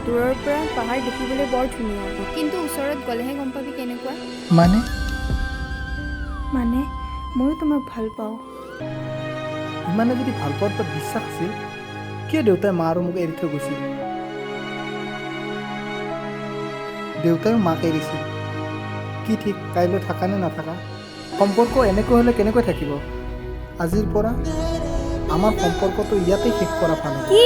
দূৰৰ পৰা পাহাৰ দেখিবলৈ বৰ ধুনীয়া। কিন্তু ওচৰত গ'লেহে গম পাবি কেনেকুৱা। মানে? মানে ময়ো তোমাক ভাল পাওঁ। ইমানে যদি ভাল পোৱাৰ ওপৰত বিশ্বাস আছিল, কিয় দেউতাই মা আৰু মোক এৰি থৈ গৈছিল? দেউতাইও মাক এৰিছিল। কি ঠিক কাইলৈ থাকা নে নাথাকা। সম্পৰ্ক এনেকৈ হ'লে কেনেকৈ থাকিব? আজিৰ পৰা আমাৰ সম্পৰ্কটো ইয়াতেই শেষ কৰা ভাল হ'ব। কি?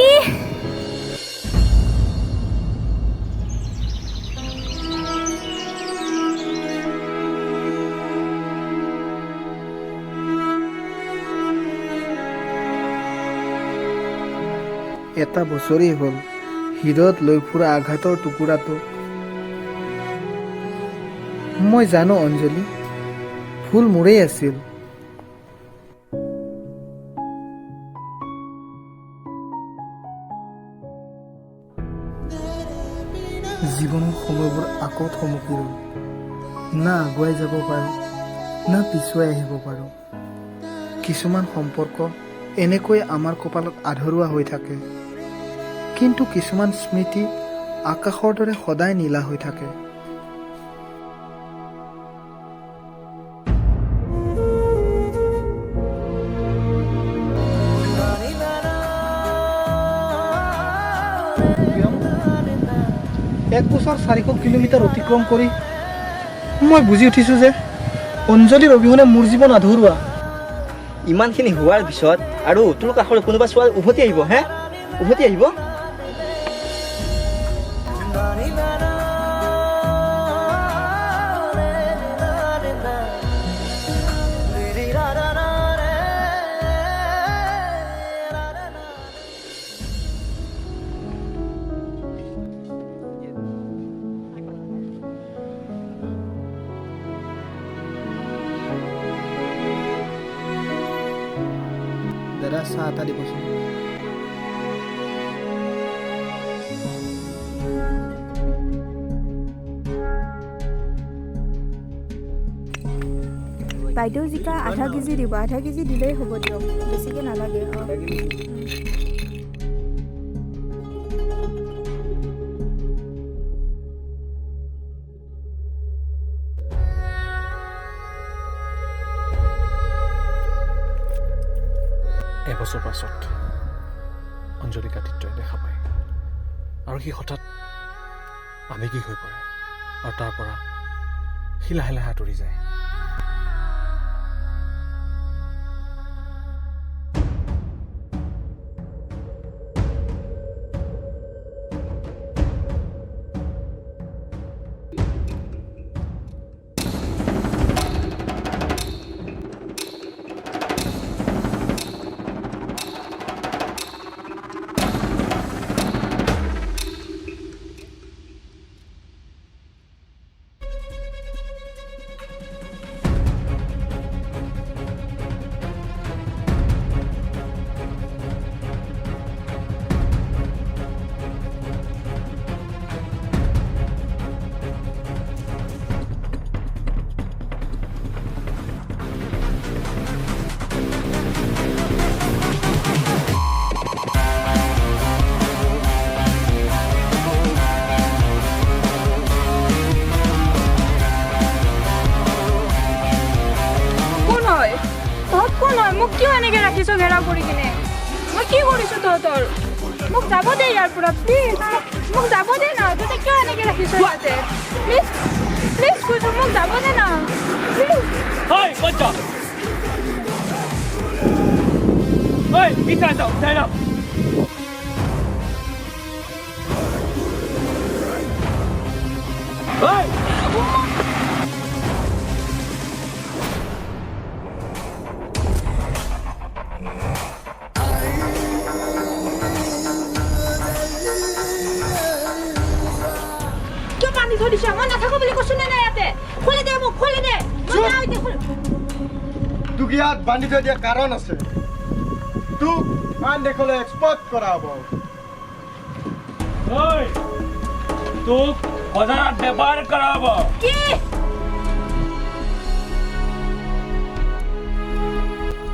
এটা বছৰেই হ'ল হৃদয়ত লৈ ফুৰা আঘাতৰ টুকুৰাটো। মই জানো অঞ্জলি, ভুল মোৰেই আছিল। জীৱনৰ সময়বোৰ আকৌ থমকি ৰ'ল। না আগুৱাই যাব পাৰোঁ, না পিছুৱাই আহিব পাৰোঁ। কিছুমান সম্পৰ্ক এনেকৈ আমাৰ কপালত আধৰুৱা হৈ থাকে, কিন্তু কিছুমান স্মৃতি আকাশৰ দৰে সদায় নীলা হৈ থাকে। এক বছৰ 400 কিলোমিটাৰ অতিক্ৰম কৰি মই বুজি উঠিছোঁ যে অঞ্জলিৰ অবিহনে মোৰ জীৱন আধৰুৱা। ইমানখিনি হোৱাৰ পিছত আৰু তোৰ কাষলৈ কোনোবা ছোৱালী উভতি আহিব হে? উভতি আহিব? দাদা, চাহ এটা দিবচোন। বাইদেউ, জিকা আধা কেজি দিব। আধা কেজি দিলেই হ'ব দিয়ক, বেছিকৈ নালাগে। অঁ। এবছৰ পাছত অঞ্জলিক আদিত্যই দেখা পায় আৰু সি হঠাৎ আৱেগিক হৈ পৰে আৰু তাৰ পৰা সি লাহে লাহে আঁতৰি যায়। কোন হয় তহঁত? কোন হয়? মোক কিয় এনেকৈ ৰাখিছ ঘেৰাও কৰি কিনে? মই কি কৰিছোঁ তহঁতৰ? মোক যাব দে ইয়াৰ পৰা, প্লিজ। মোক যাব দে না। তহঁতে কিয় এনেকৈ ৰাখিছ ইয়াতে? প্লিজ, প্লিজ কৈছোঁ, মোক যাব দে না, প্লিজ। ঐ, ক'ত যাৱ? ঐ, কি চাই আছ? উঠাই ল। ঐ। কিয় বান্ধি থৈ দিছ? মই নাথাকো বুলি কৈছো নে নাই ইয়াতে? খুলি দে মোক, খুলি দে। মই যাওঁ এতিয়া, খুলি। তোক ইয়াত বান্ধি থৈ দিয়া কাৰণ আছে। তোক আন দেশলৈ এক্সপৰ্ট কৰা হ'ব। ঐ, তোক বজাৰত বেপাৰ কৰা হ'ব। কি?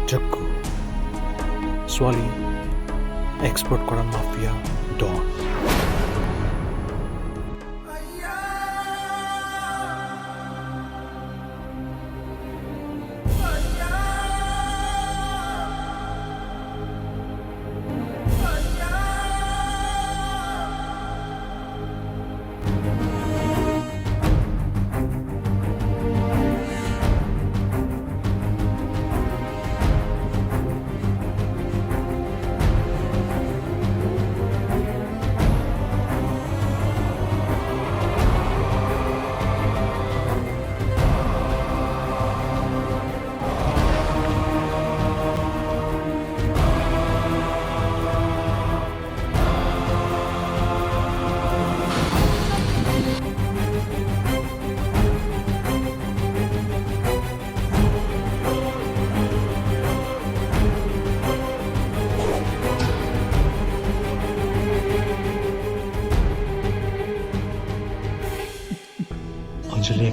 জগ্গু, ছোৱালী এক্সপৰ্ট কৰা মাফিয়া ডন।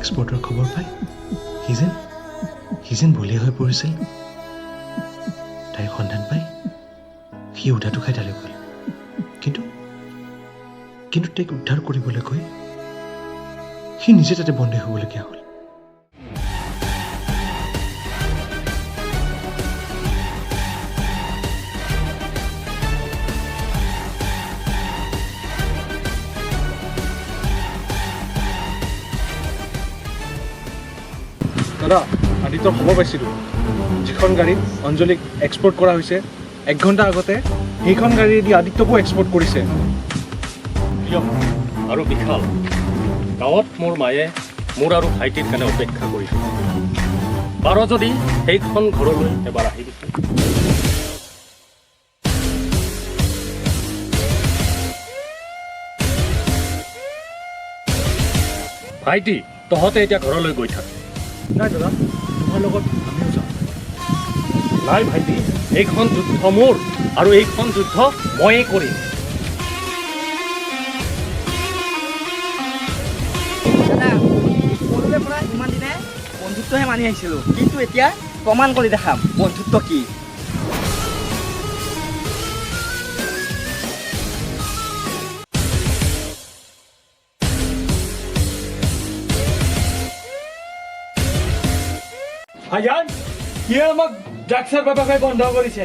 এক্সপৰ্টৰ খবৰ পাই সি যেন বলীয়া হৈ পৰিছিল। তাইৰ সন্ধান পাই সি উধাটো খাই তালৈ গ'ল, কিন্তু কিন্তু তাইক উদ্ধাৰ কৰিবলৈ গৈ সি নিজে তাতে বন্দী হ'বলগীয়া হ'ল। দাদা, আদিত্যৰ খবৰ পাইছিলোঁ। যিখন গাড়ীত অঞ্জলিক এক্সপৰ্ট কৰা হৈছে 1 ঘণ্টা আগতে, সেইখন গাড়ীয়েদি আদিত্যকো এক্সপৰ্ট কৰিছে। প্ৰিয়ম আৰু বিশাল, গাঁৱত মোৰ মায়ে মোৰ আৰু ভাইটিৰ কাৰণে অপেক্ষা কৰি আছে। পাৰ যদি সেইখন ঘৰলৈ এবাৰ আহিবিচোন। ভাইটি, তহঁতে এতিয়া ঘৰলৈ গৈ থাক। নাই দাদা, তোমাৰ লগত আমিও যাম। নাই ভাইটি, এইখন যুদ্ধ মোৰ আৰু এইখন যুদ্ধ ময়ে কৰিম। দাদা, সৰুৰে পৰা ইমান দিনে বন্ধুত্বহে মানি আহিছিলোঁ, কিন্তু এতিয়া প্ৰমাণ কৰি দেখাম বন্ধুত্ব কি। ভাইজান, কিয় আমাক ড্ৰাগছৰ ব্যৱসায় বন্ধ কৰিছে?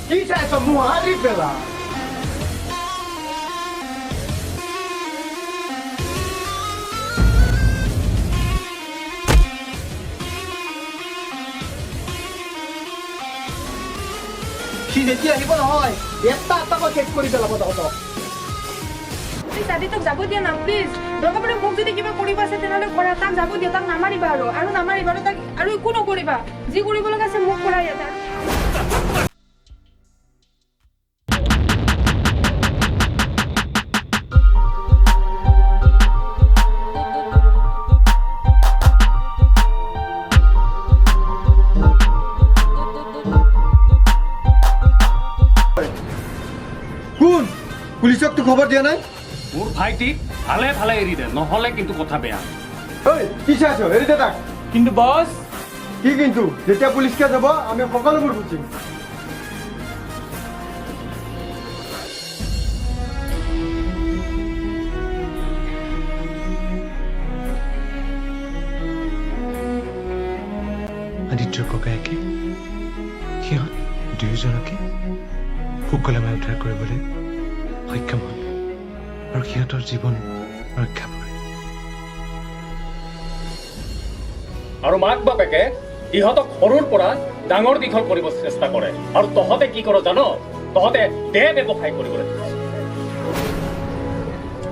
কি চাইছ মোহাৰি পেলা? সি যেতিয়া আহিব নহয়, এটা এটাকৈ শেষ কৰি পেলাব তহঁতক। প্লিজ আদিত্যক যাব দিয়া না, প্লিজ। দৰকাৰ পৰিলে মোক যদি কিবা কৰিব আছে তেনেহ'লে কৰা, তাক যাব দিয়া, তাক নামাৰিবা আৰু, আৰু নামাৰিবা আৰু তাক আৰু একো নকৰিবা। যি কৰিব লগা আছে মোক কৰা ইয়াতে। কোন পুলিচকতো খবৰ দিয়া নাই? মোৰ ভাইটিক ভালে ভালে এৰি দে, নহ'লে কিন্তু কথা বেয়া। ঐ, কি চাইছ? এৰি দে তাক। কিন্তু বছ। কি কিন্তু? যেতিয়া পুলিচকে যাব আমি সকলোবোৰ বুজিম। আদিত্যৰ ককায়েকে সিহঁত দুয়োজনকে সুকলমে উদ্ধাৰ কৰিবলৈ সক্ষম হ'ল আৰু সিহঁতৰ জীৱন ৰক্ষা পৰে। আৰু মাক বাপেকে ইহঁতক সৰুৰ পৰা ডাঙৰ দীঘল কৰিব চেষ্টা কৰে, আৰু তহঁতে কি কৰ জান? তহঁতে দেহ ব্যৱসায় কৰিবলৈ ধৰিছ।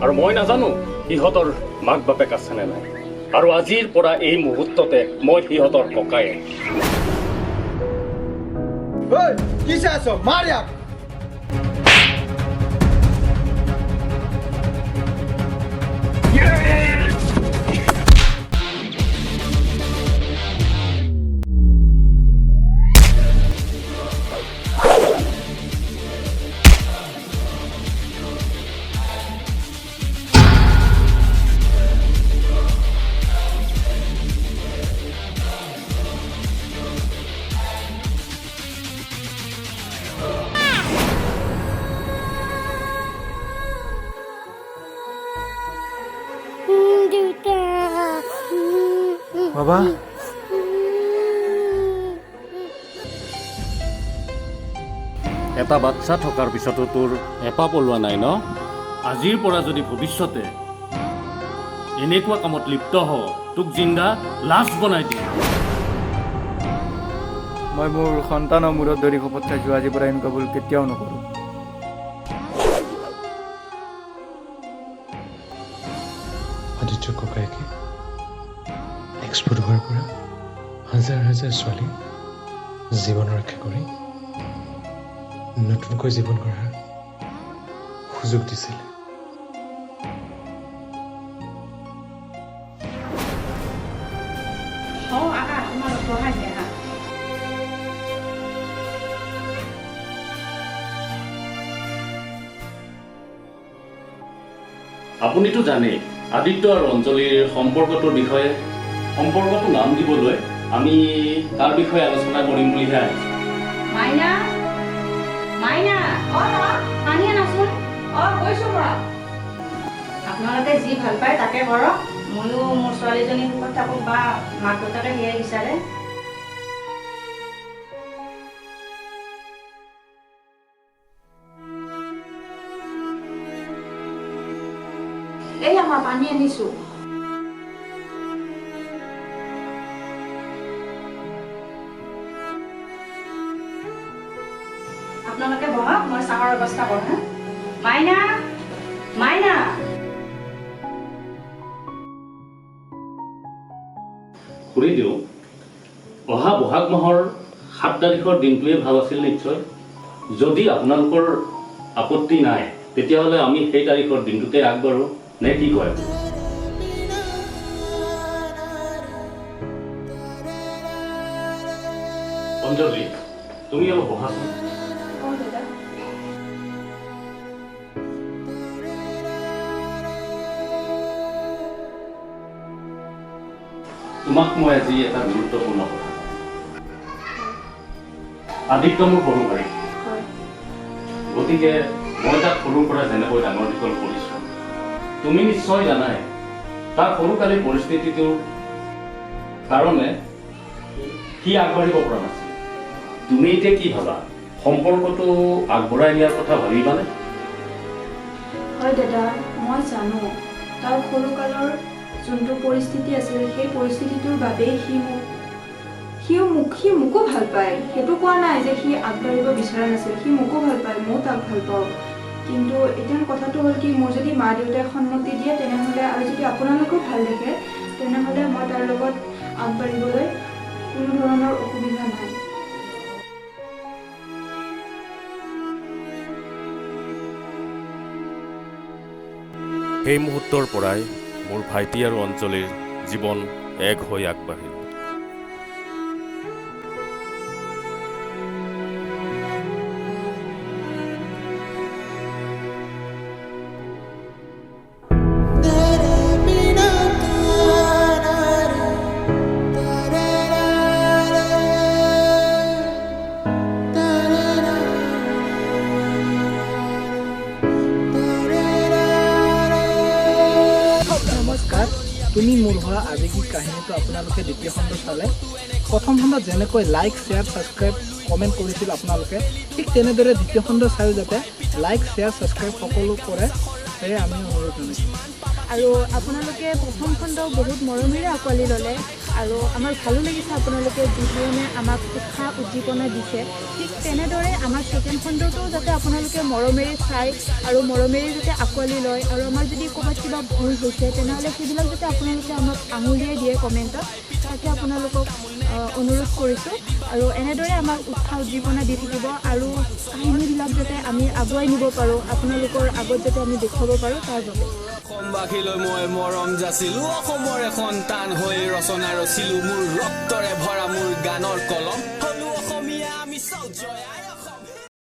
আৰু মই নাজানো সিহঁতৰ মাক বাপেক আছেনে নাই, আৰু আজিৰ পৰা এই মুহূৰ্ততে মই সিহঁতৰ ককায়েক। ঐ, কি চাই আছ? মাৰ ইয়াক। বাবা, এটা বাচ্চা থকাৰ পিছতো তোৰ এপাপ ওলোৱা নাই ন? আজিৰ পৰা যদি ভৱিষ্যতে এনেকুৱা কামত লিপ্ত হওঁ, তোক জিন্দা লাশ বনাই দিম। মই মোৰ সন্তানৰ মূৰত ধৰি শপত খাইছোঁ, আজিৰ পৰা এনেকুৱা ভুল কেতিয়াও নকৰোঁ। আদিত্যৰ ককায়েকে এক্সপৰ্ট হোৱাৰ পৰা হাজাৰ হাজাৰ ছোৱালী জীৱন ৰক্ষা কৰি নতুনকৈ জীৱন গঢ়াৰ সুযোগ দিছিল। আপুনিতো জানেই আদিত্য আৰু অঞ্জলিৰ সম্পৰ্কটোৰ বিষয়ে। সম্পৰ্কটো নাম দিবলৈ আমি তাৰ বিষয়ে আলোচনা কৰিম বুলিহে আহিছোঁ। মাইনা, মাইনা, অ মা, পানী আনাচোন। অ গৈছো মা। আপোনালোকে যি ভাল পায় তাকে কৰক। ময়ো মোৰ ছোৱালীজনী সুখত থাকক বা মাক দেউতাকে সেয়াই বিচাৰে। এই আমাৰ পানী আনিছো। আপোনালোকে বহক, মই চাহৰ ব্যৱস্থা কৰোঁ। হা মাইনা, মাইনা। খুৰীদেউ, অহা বহাগ মাহৰ 7 তাৰিখৰ দিনটোৱে ভাল আছিল নিশ্চয়। যদি আপোনালোকৰ আপত্তি নাই তেতিয়াহ'লে আমি সেই তাৰিখৰ দিনটোতে আগবাঢ়ো নে কি কয়? অঞ্জলি, তুমি অলপ বহাচোন। অ দাদা। তোমাক মই আজি এটা গুৰুত্বপূৰ্ণ কথা কম। আদিত্য মোৰ সৰু ভাই, গতিকে মই তাক সৰুৰ পৰা যেনেকৈ ডাঙৰ দীঘল কৰিছোঁ, তুমি নিশ্চয় জানাই তাৰ সৰুকালিৰ পৰিস্থিতিটোৰ কাৰণে সি আগবাঢ়িব পৰা নাছিল। তুমি এতিয়া কি ভাবা, সম্পৰ্কটো আগবঢ়াই নিয়াৰ কথা ভাবিবানে? হয় দাদা, মই জানো তাৰ সৰুকালৰ যোনটো পৰিস্থিতি আছিল সেই পৰিস্থিতিটোৰ বাবেই সি মোকো ভাল পায়। সেইটো কোৱা নাই যে সি আগবাঢ়িব বিচৰা নাছিল, সি মোকো ভাল পায়, ময়ো তাক ভাল পাওঁ। কিন্তু এতিয়া কথাটো হ'ল কি, মোৰ যদি মা দেউতাই সন্মতি দিয়ে তেনেহ'লে, আৰু যদি আপোনালোকেও ভাল দেখে তেনেহ'লে মই তাৰ লগত আগবাঢ়িবলৈ কোনো ধৰণৰ অসুবিধা নাই। সেই মুহূৰ্তৰ পৰাই মোৰ ভাইটি আৰু অঞ্জলিৰ জীৱন এক হৈ আগবাঢ়িল। নমস্কাৰ। তুমি মোৰ হোৱা আৱেগিক কাহিনীটো আপোনালোকে দ্বিতীয় খণ্ড চালে। প্ৰথম খণ্ডত যেনেকৈ লাইক, শ্বেয়াৰ, ছাবস্ক্ৰাইব, কমেণ্ট কৰিছিল আপোনালোকে, ঠিক তেনেদৰে দ্বিতীয় খণ্ড চাইও যাতে লাইক, শ্বেয়াৰ, ছাবস্ক্ৰাইব সকলো কৰে, সেয়ে আমি অনুৰোধ জনাইছোঁ। আৰু আপোনালোকে প্ৰথম খণ্ড বহুত মৰমেৰে আঁকোৱালি ল'লে আৰু আমাৰ ভালো লাগিছে আপোনালোকে যি ধৰণে আমাক উৎসাহ উদ্দীপনা দিছে, ঠিক তেনেদৰে আমাৰ ছেকেণ্ড খণ্ডটোও যাতে আপোনালোকে মৰমেৰে চায় আৰু মৰমেৰে যাতে আঁকোৱালি লয়। আৰু আমাৰ যদি ক'ৰবাত কিবা ভুল হৈছে তেনেহ'লে সেইবিলাক যাতে আপোনালোকে আমাক আঙুলিয়াই দিয়ে কমেণ্টত, তাকে আপোনালোকক অনুৰোধ কৰিছোঁ। আৰু এনেদৰে আমাক উৎসাহ উদ্দীপনা দি থাকিব আৰু কাহিনীবিলাক যাতে আমি আগুৱাই নিব পাৰোঁ, আপোনালোকৰ আগত যাতে আমি দেখুৱাব পাৰোঁ তাৰ বাবে। অসমবাসীলৈ মই মৰম যাচিলো, অসমৰে সন্তান হৈ ৰচনা ৰচিলো, মোৰ ৰক্তৰে ভৰা মোৰ গানৰ কলম।